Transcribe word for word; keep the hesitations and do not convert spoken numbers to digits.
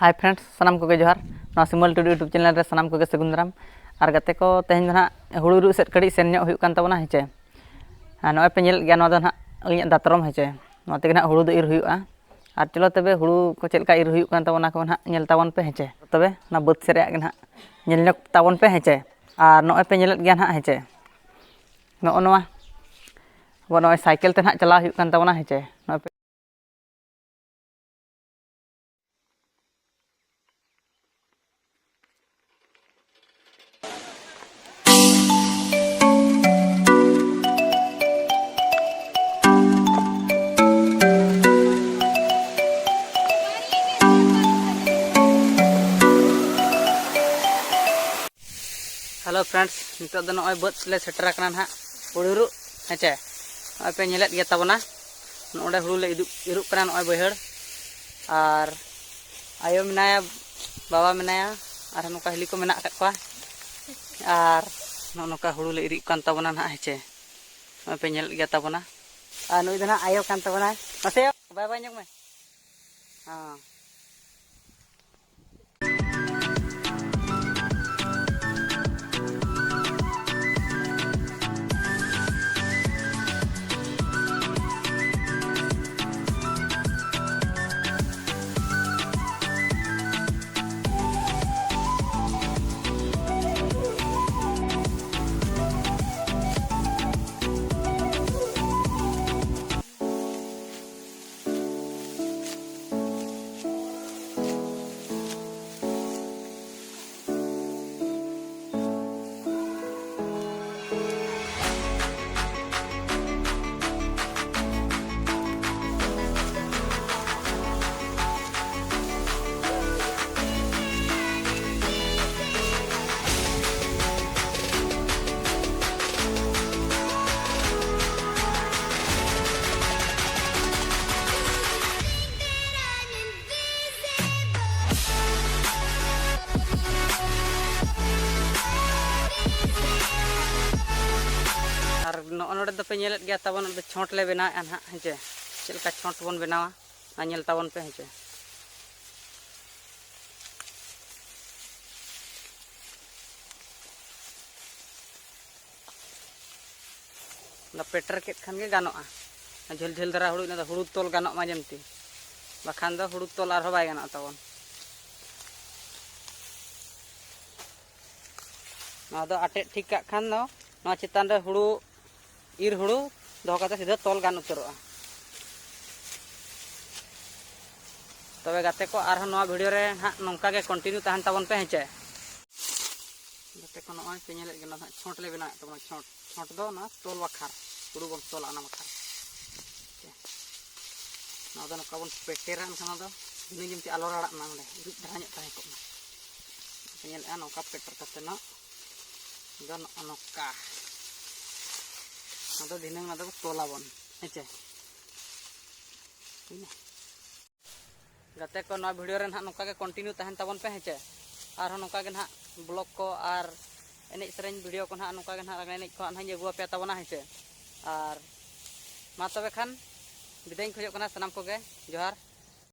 Hi friends, ᱥᱟᱱᱟᱢ ᱠᱚᱜᱮ ᱡᱚᱦᱟᱨ᱾ ᱱᱚᱣᱟ ᱥᱤᱢᱚᱞ ᱴᱩᱰᱩ YouTube channel ᱨᱮ ᱥᱟᱱᱟᱢ ᱠᱚᱜᱮ ᱥᱟᱹᱜᱩᱱ ᱫᱟᱨᱟᱢ᱾ ᱟᱨ ᱜᱟᱛᱮ ᱠᱚ, ᱛᱮᱦᱮᱧ ᱫᱚ ᱱᱟᱦᱟᱜ ᱦᱩᱲᱩ ᱤᱨᱚᱜ ᱥᱮᱫ ᱠᱟᱹᱴᱤᱡ ᱥᱮᱱ ᱧᱚᱜ ᱦᱩᱭᱩᱜ ᱠᱟᱱ ᱛᱟᱵᱚᱱᱟ, ᱦᱮᱸ ᱪᱮ᱾ ᱟᱨ ᱱᱚᱜᱼᱚᱭ ᱯᱮ ᱧᱮᱞᱮᱫ ᱜᱮᱭᱟ, ᱱᱚᱣᱟ ᱫᱚ ᱱᱟᱦᱟᱜ ᱟᱹᱞᱤᱧᱟᱜ ᱫᱟᱛᱨᱚᱢ, ᱦᱮᱸ ᱪᱮ᱾ ᱱᱚᱣᱟ ᱛᱮᱜᱮ ᱱᱟᱦᱟᱜ ᱦᱩᱲᱩ ᱫᱚ ᱤᱨ ᱦᱩᱭᱩᱜᱼᱟ᱾ ᱟᱨ ᱪᱚᱞᱚ ᱛᱚᱵᱮ, ᱦᱩᱲᱩ ᱠᱚ ᱪᱮᱫ ᱞᱮᱠᱟ ᱤᱨ ᱦᱩᱭᱩᱜ ᱠᱟᱱ ᱛᱟᱵᱚᱱᱟ, ᱚᱱᱟ ᱠᱚ ᱱᱟᱦᱟᱜ ᱧᱮᱞ ᱛᱟᱵᱚᱱ ᱯᱮ, ᱦᱮᱸ ᱪᱮ᱾ ᱛᱚᱵᱮ ᱚᱱᱟ ᱵᱟᱹᱫᱽ ᱥᱮᱫ ᱨᱮᱭᱟᱜ ᱜᱮ ᱱᱟᱦᱟᱜ ᱧᱮᱞ ᱧᱚᱜ ᱛᱟᱵᱚᱱ ᱯᱮ, ᱦᱮᱸ ᱪᱮ᱾ ᱟᱨ ᱱᱚᱜᱼᱚᱭ ᱯᱮ ᱧᱮᱞᱮᱫ ᱜᱮᱭᱟ ᱱᱟᱦᱟᱜ, ᱦᱮᱸ ᱪᱮ, ᱱᱚᱜᱼᱚ ᱱᱚᱣᱟ ᱟᱵᱚ ᱱᱚᱜᱼᱚᱭ ᱥᱟᱭᱠᱮᱞ ᱛᱮ ᱱᱟᱦᱟᱜ ᱪᱟᱞᱟᱣ ᱦᱩᱭᱩᱜ ᱠᱟᱱ ᱛᱟᱵᱚᱱᱟ, ᱦᱮᱸ ᱪᱮ᱾ ᱱᱚᱜᱼᱚᱭ ᱯᱮ Hello friends, ᱱᱤᱛᱚᱜ ᱫᱚ ᱱᱚᱜᱼᱚᱭ ᱵᱟᱹᱫᱽ ᱞᱮ ᱥᱮᱴᱮᱨ ᱟᱠᱟᱱᱟ ᱱᱟᱦᱟᱜ, ᱦᱩᱲᱩ ᱤᱨᱚᱜ, ᱦᱮᱸ ᱪᱮ᱾ ᱱᱚᱜᱼᱚᱭ ᱯᱮ ᱧᱮᱞᱮᱫ ᱜᱮᱭᱟ ᱛᱟᱵᱚᱱᱟ, ᱱᱚᱰᱮ ᱦᱩᱲᱩ ᱞᱮ ᱤᱫᱩᱜ, ᱤᱨᱚᱜ ᱠᱟᱱᱟ, ᱱᱚᱜᱼᱚᱭ ᱵᱟᱹᱭᱦᱟᱹᱲ᱾ ᱟᱨ ᱟᱭᱳ ᱢᱮᱱᱟᱭᱟ, ᱵᱟᱵᱟ ᱢᱮᱱᱟᱭᱟ, ᱟᱨ ᱱᱚᱝᱠᱟ ᱦᱤᱞᱤ ᱠᱚ ᱢᱮᱱᱟᱜ ᱟᱠᱟᱫ ᱠᱚᱣᱟ᱾ ᱟᱨ ᱱᱚᱜᱼᱚ ᱱᱚᱝᱠᱟ ᱦᱩᱲᱩ ᱞᱮ ᱤᱨᱚᱜ ᱠᱟᱱ ᱛᱟᱵᱚᱱᱟ ᱱᱟᱦᱟᱜ, ᱦᱮᱸ ᱪᱮ᱾ ᱱᱚᱜᱼᱚᱭ ᱯᱮ ᱧᱮᱞᱮᱫ ᱜᱮᱭᱟ ᱛᱟᱵᱚᱱᱟ᱾ ᱟᱨ ᱱᱩᱭ ᱫᱚ ᱱᱟᱦᱟᱜ ᱟᱭᱳ ᱠᱟᱱ ᱛᱟᱵᱚᱱᱟᱭ᱾ ᱢᱟᱥᱮ ᱵᱟᱭ ᱵᱟᱭ ᱧᱚᱜ ᱢᱮ᱾ ᱦᱮᱸ᱾ ᱟᱨ ᱱᱚᱜᱼᱚ ᱱᱚᱰᱮ ᱫᱚᱯᱮ ᱧᱮᱞᱮᱫ ᱜᱮᱭᱟ ᱛᱟᱵᱚᱱ, ᱱᱚᱰᱮ ᱪᱷᱚᱸᱴ ᱞᱮ ᱵᱮᱱᱟᱣᱮᱫᱼᱟ ᱱᱟᱦᱟᱜ, ᱦᱮᱸ ᱪᱮ᱾ ᱪᱮᱫ ᱞᱮᱠᱟ ᱪᱷᱚᱸᱴ ᱵᱚᱱ ᱵᱮᱱᱟᱣᱟ, ᱚᱱᱟ ᱧᱮᱞ ᱛᱟᱵᱚᱱ ᱯᱮ, ᱦᱮᱸ ᱪᱮ᱾ ᱚᱱᱟ ᱯᱮᱴᱮᱨ ᱠᱮᱫ ᱠᱷᱟᱱ ᱜᱮ ᱜᱟᱱᱚᱜᱼᱟ᱾ ᱡᱷᱟᱹᱞ ᱡᱷᱟᱹᱞ ᱫᱷᱟᱨᱟ ᱦᱩᱲᱩ, ᱤᱱᱟᱹ ᱫᱚ ᱦᱩᱲᱩ ᱛᱚᱞ ᱜᱟᱱᱚᱜ ᱢᱟ ᱡᱮᱢᱛᱤ, ᱵᱟᱠᱷᱟᱱ ᱫᱚ ᱦᱩᱲᱩ ᱛᱚᱞ ᱟᱨᱦᱚᱸ ᱵᱟᱭ ᱜᱟᱱᱚᱜᱼᱟ ᱛᱟᱵᱚᱱ᱾ ᱱᱚᱣᱟ ᱫᱚ ᱟᱴᱮᱫ ᱴᱷᱤᱠ ᱠᱟᱜ ᱠᱷᱟᱱ ᱫᱚ, ᱱᱚᱣᱟ ᱪᱮᱛᱟᱱ ᱨᱮ ᱦᱩᱲᱩ, ᱤᱨ ᱦᱩᱲᱩ ᱫᱚᱦᱚ ᱠᱟᱛᱮ ᱥᱤᱫᱷᱟᱹ ᱛᱚᱞ ᱜᱟᱱ ᱩᱛᱟᱹᱨᱚᱜᱼᱟ᱾ ᱛᱚᱵᱮ ᱜᱟᱛᱮ ᱠᱚ, ᱟᱨᱦᱚᱸ ᱱᱚᱣᱟ ᱵᱷᱤᱰᱤᱭᱳ ᱨᱮ ᱦᱟᱸᱜ ᱱᱚᱝᱠᱟ ᱜᱮ ᱠᱚᱱᱴᱤᱱᱤᱭᱩ ᱛᱟᱦᱮᱱ ᱛᱟᱵᱚᱱ ᱯᱮ, ᱦᱮᱸ ᱪᱮ? ᱜᱟᱛᱮ ᱠᱚ, ᱱᱚᱜᱼᱚᱭ ᱯᱮ ᱧᱮᱞᱮᱫ ᱠᱟᱱᱟ ᱦᱟᱸᱜ, ᱪᱷᱚᱸᱴ ᱞᱮ ᱵᱮᱱᱟᱣᱮᱫ ᱛᱟᱵᱚᱱᱟ᱾ ᱪᱷᱚᱸᱴ, ᱪᱷᱚᱸᱴ ᱫᱚ ᱚᱱᱟ ᱛᱚᱞ ᱵᱟᱠᱷᱨᱟ, ᱦᱩᱲᱩ ᱵᱚᱱ ᱛᱚᱞᱟ ᱚᱱᱟ ᱵᱟᱠᱷᱨᱟ᱾ ᱱᱚᱣᱟ ᱫᱚ ᱱᱚᱝᱠᱟ ᱵᱚᱱ ᱯᱮᱴᱮᱨᱟ, ᱮᱱᱠᱷᱟᱱ ᱚᱱᱟ ᱫᱚ ᱤᱱᱟᱹ ᱡᱮᱢᱛᱤ ᱟᱞᱚ ᱨᱟᱲᱟᱜ ᱢᱟ, ᱚᱸᱰᱮ ᱩᱨᱤᱡ ᱫᱷᱟᱨᱟ ᱧᱚᱜ ᱛᱟᱦᱮᱸ ᱠᱚᱜ ᱢᱟ᱾ ᱯᱮ ᱧᱮᱞᱮᱫᱼᱟ, ᱱᱚᱝᱠᱟ ᱯᱮᱴᱮᱨ ᱠᱟᱛᱮ ᱱᱚᱜ ᱫᱚ ᱱᱚᱜᱼᱚ ᱱᱚᱝᱠᱟ᱾ ᱟᱫᱚ ᱫᱷᱤᱱᱟᱹᱝ ᱚᱱᱟ ᱫᱚ ᱛᱚᱞᱟᱵᱚᱱ, ᱦᱮᱸ ᱪᱮ? ᱦᱩᱭᱱᱟ᱾ ᱜᱟᱛᱮ ᱠᱚ, ᱱᱚᱣᱟ ᱵᱷᱤᱰᱤᱭᱳ ᱨᱮ ᱱᱟᱦᱟᱜ ᱱᱚᱝᱠᱟ ᱜᱮ ᱠᱚᱱᱴᱤᱱᱤᱭᱩ ᱛᱟᱦᱮᱱ ᱛᱟᱵᱚᱱ ᱯᱮ, ᱦᱮᱸ ᱪᱮ? ᱟᱨᱦᱚᱸ ᱱᱚᱝᱠᱟ ᱜᱮ ᱱᱟᱦᱟᱜ ᱵᱞᱚᱜ ᱠᱚ ᱟᱨ ᱮᱱᱮᱡ ᱥᱮᱨᱮᱧ ᱵᱷᱤᱰᱤᱭᱳ ᱠᱚ ᱱᱟᱦᱟᱜ, ᱱᱚᱝᱠᱟ ᱜᱮ ᱱᱟᱦᱟᱜ ᱞᱟᱜᱽᱬᱮ ᱮᱱᱮᱡ ᱠᱚ ᱱᱟᱦᱟᱜ ᱤᱧ ᱟᱹᱜᱩ ᱟᱯᱮ ᱛᱟᱵᱚᱱᱟ, ᱦᱮᱸ ᱪᱮ? ᱟᱨ ᱢᱟ ᱛᱚᱵᱮ ᱠᱷᱟᱱ ᱵᱤᱫᱟᱹᱭ ᱤᱧ ᱠᱷᱚᱡᱚᱜ ᱠᱟᱱᱟ ᱥᱟᱱᱟᱢ ᱠᱚᱜᱮ᱾ ᱡᱚᱦᱟᱨ᱾